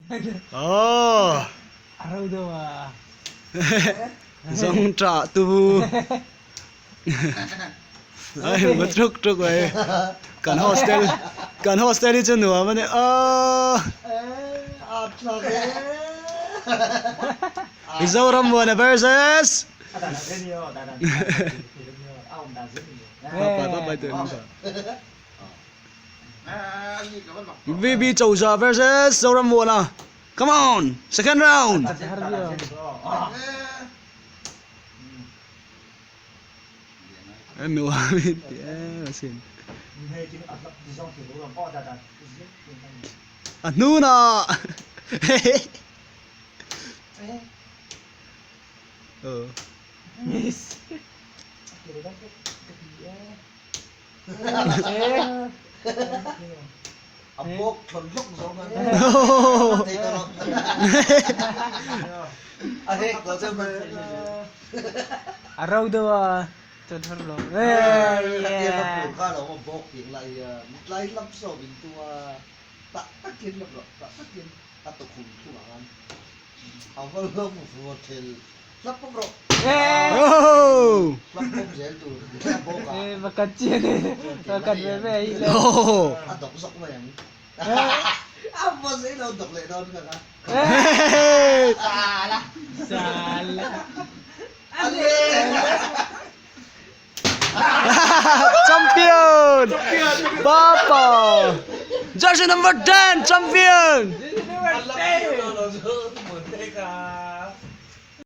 Oh. A ro deuh a. Zawng ṭah tu. Ai ma ṭuk ṭuk mai. Kan hostel kan hostel hi chu nuam a ni. Aww. Mizoram Muana versus. VB Chauza versus Zoram Muana. Come on, second round. Nuam in ti em asin. A hnunah. Miss. A bawk thlawn hlawk zawng a a hek tawh che mai. A ro deuh a chuan har lo. Khatia ka phur kha lo a bawk tiang lai hian tlai lam sawm in tum a tah takin lam rawh tah takin a tukhum thung ang an a va lo vua thel hlap pawp rawh hlap pawp zel tur a bawk a va kat chian e va kat ve ve hi le a dawk zawk mai ang a va zei lo dawk leh dawn kha sala sala Champion! Papa! Jersey number 10, champion! Jersey number 10!